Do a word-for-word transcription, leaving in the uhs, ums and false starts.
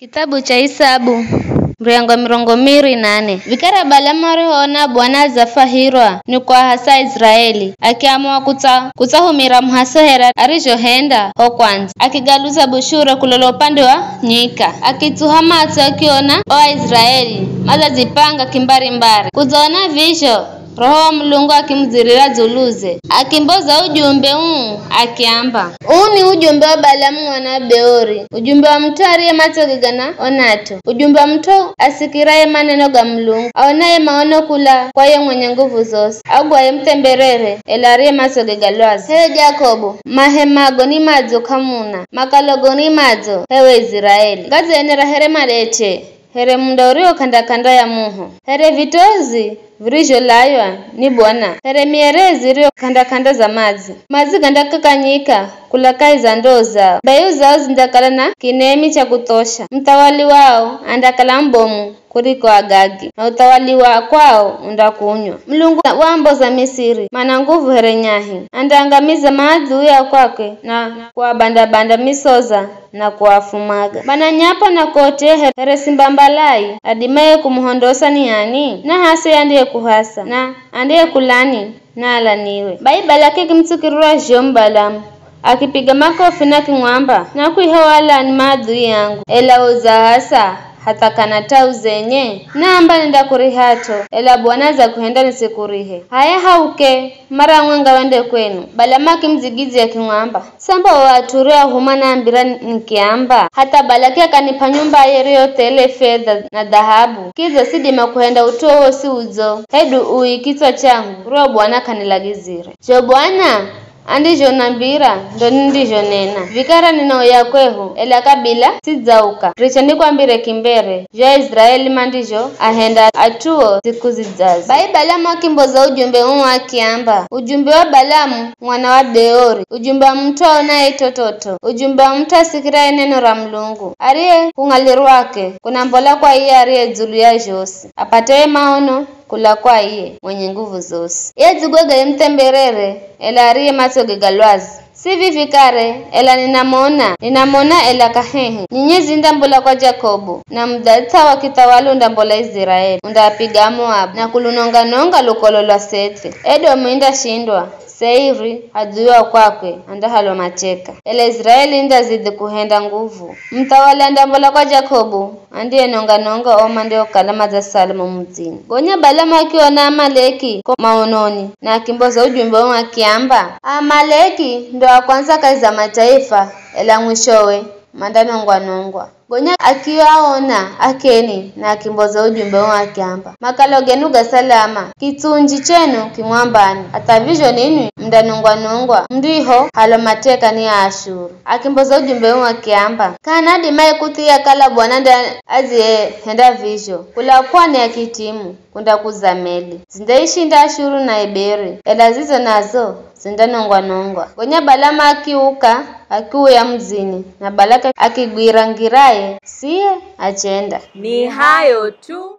Kitabu cha Isabu, mrengo mirongo miri nane. Vikara Balamu arihoona Bwana adzafwahirwa ni kuahasa Aiziraeli, akiamua kutsa, kutsahumira muhaso here arizhohenda ho kwandza. Akigaluza bushure kulola upande wa nyika. Akitsuha matso akiona o Aiziraeli madzadzipanga kimbarimbari. Kudzaona vizho, Roho wa Mulungu akimudzirira dzuluze, akimboza ujumbe uu akiamba, "Uu ni ujumbe wa Balamu mwana wa Beori, ujumbe wa mut'u ariye matsoge ganaonato, ujumbe wa mut'u asikiraye maneno ga Mulungu, aonaye maono kula kwa ye mwenye nguvu zosi, agwaye muthemberere, ela ariye matsoge ga lwazu. H'ewe Jakobu, mahemago ni madzo k'amuna, makalogo ni madzo, h'ewe Iziraeli. Gadzaenera here mareche, here munda urio k'anda-k'anda ya muho, here vitozi virizholaywa ni Bwana, here mierezi iriyo k'anda-k'anda za madzi. Madzi gandakakanyika kula kahi za ndoo zao, mbeyu zao zindakala na kinemi cha kuthosha. Muthawali wao andakala mubomu kuriko Agagi, na uthawali wa kwao undakunywa. Mulungu waamboza Misiri, mana nguvu here nyahi, andaangamiza maadui a kwakwe na kuabanda-banda misoza na kuafumaga. Mananyapa na kote here simba mbalai, adimaye kumuhondosa ni ani? Na h'ase andiye kuhasa, na andiye kulani, na alaniwe. Bai Balaki akimtsukirira zhomu Balamu, akipiga makofi na akimwamba, "Nakwiha walani maadui angu, ela udzahasa hatha kana tau zenye? Naamba nindakurihat'o, ela Bwana adzakuhenda nisikurihe. H'aya hauke, mara mwenga wende kwenu." Balamu akimudzigidzya akimwamba, "Samba o at'u uriahuma naambira nikiamba, hatha Balaki akanip'a nyumbaye iriyo thele fedha na dhahabu, kidza sidima kuhenda ut'u wowosi udzo, hedu ui kitswa changu, urio Bwana k'anilagizire. Zho Bwana andizhonambira ndo nindizhonena. Vikara ninauya kwehu, ela kabila sidzauka, richa nikwambire kimbere, zho Aiziraeli mandizho ahenda at'uo siku zidzazo." Bai Balamu akimboza ujumbe uu akiamba, "Ujumbe wa Balamu mwana wa Beori, ujumbe wa mut'u aonaye tototo, ujumbe wa mut'u asikiraye neno ra Mulungu, ariye kung'alirwake kunambola kwa iye ariye dzulu ya zhosi, apateye maono kula kwa iye mwenye nguvu zosi. Ye dzigwe gaye muthemberere, ela ariye matsoge ga lwazu. Si vivi kare, ela ninamona, ninamona ela kahehe. Nyenyezi indambola kwa Jakobu, na mudhath'a wa kithawali undambola Iziraeli, undaapiga Amoabu, na kulunonga-nonga lukolo lwa Sethi. Edomu indashindwa, Seiri, adhui wa kwakwe, andahalwa mateka. Ela Iziraeli indazidhi kuhenda nguvu. Muthawali andambola kwa Jakobu, andiyenonga-nonga o mandiokala madzasala mo mudzini." Gonya Balamu akiona Amaleki ko maononi, na akimboza ujumbe uu akiamba, "Amaleki ndo a kwandza kahi za mataifa, ela mwishowe mandanongwa-nongwa." Gonya akiaona Akeni, na akimboza ujumbe uu akiamba, "Makalo genu ga salama, kitsundji chenu kimwambani, hatha vizho ninwi mundanongwa-nongwa, mundiho halwa mateka ni Aashuru." Akimboza ujumbe uu akiamba, "K'ahana adimaye kuthia kala Bwana nde adziyehenda vizho, kula pwani ya Kitimu kundakuza meli. Zindaishinda Ashuru na Eberi, ela zizo nazo zindanongwa-nongwa." Gonya Balamu akiuka, akiuya mudzini, na Balaki akigwira ngiraye, siye achenda. Ni hayo tu.